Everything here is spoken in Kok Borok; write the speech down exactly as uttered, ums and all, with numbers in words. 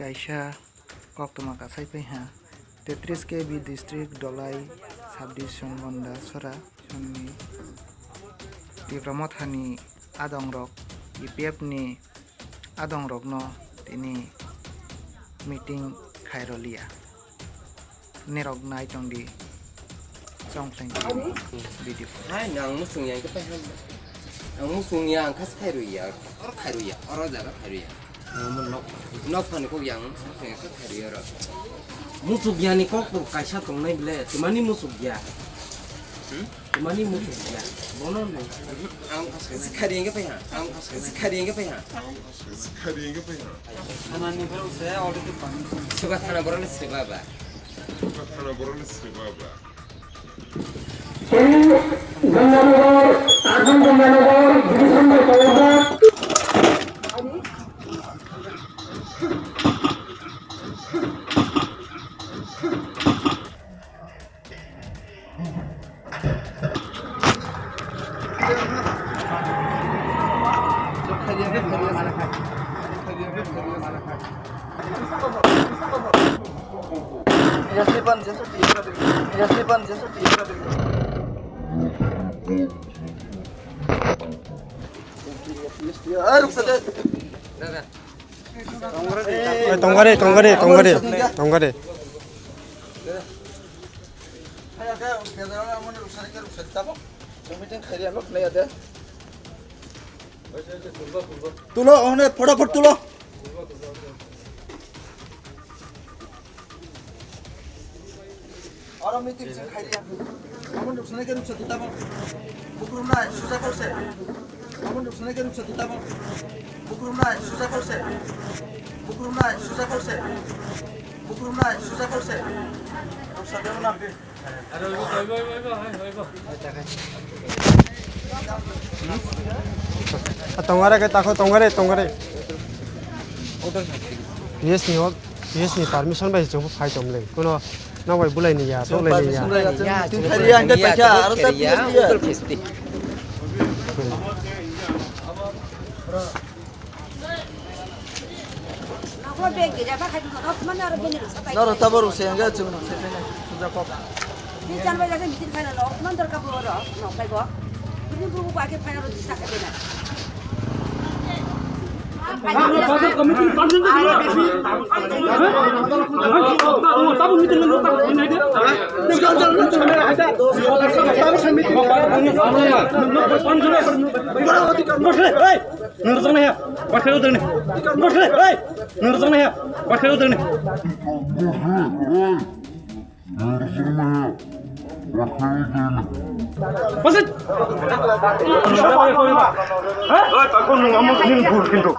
Kaisa koktwma kasai phai ha, tetris K B district Dolai subdivision Gonda Sora songni Tipra Mothani adongrok, E P F ni adongrokno tini meeting khairoliya. Nerok nai tongdi, chongkhleng tini video. Hai, nang musung yang kepai ham. Nang musung yang khas khairui ya, or khairui ya, or jaga khairui ya. Nang mun nok, nok thani kok yang musung yang khas khairui ya ro. Musuk yani kok to kaisa tongnai ble, tumani musuk ya. Hmm? Tumani musuk ya. Bono nang. Ang khas khairui yang kepai ha. Ang khas khairui yang kepai ha. Sikhari yang kepai ha? Thana ni borok se already permission. Suka thana borok ni sriba ba. Suka thana borok ni sriba ba. Tei Ganganagar, Arjun Ganganagar, Division by Kawalda. Tongkari, tongkari, tongkari, tongkari. Tulo, ohne, fotofot tulo. Oro meeting sing khai dia. Amon ruk sanai ke ruk sa tuta bang. Bukrum nai, suja kau se. Amon ruk sanai ke ruk sa tuta bang. Bukrum nai, suja kau se. Bukrum nai, suja kau se. Bukrum nai, suja kau se. Ruk sa dia na. Tongare ke tako tongare tongare. P S ni hok, P S ni permission bai chwng phai tom le. Kuno nang bai bulai ni ya, tok lai ni ya. Permission bai chwng phai ya, ang bai paikha, aro ta P S ni ya. Noro tabor se hingga chung se pena suja kok. Ni chan bai jase meeting khaina no, man dor ka bo ro, no, bai bo. Ni bu bu ba ke phaina ro disa khaina. Hey! Nung rwjaknai ya? Bathai rw dani. Bathai rw dani. Bathai rw dani. Basit. Hah? Oi, takut nung amo nung bul kintu.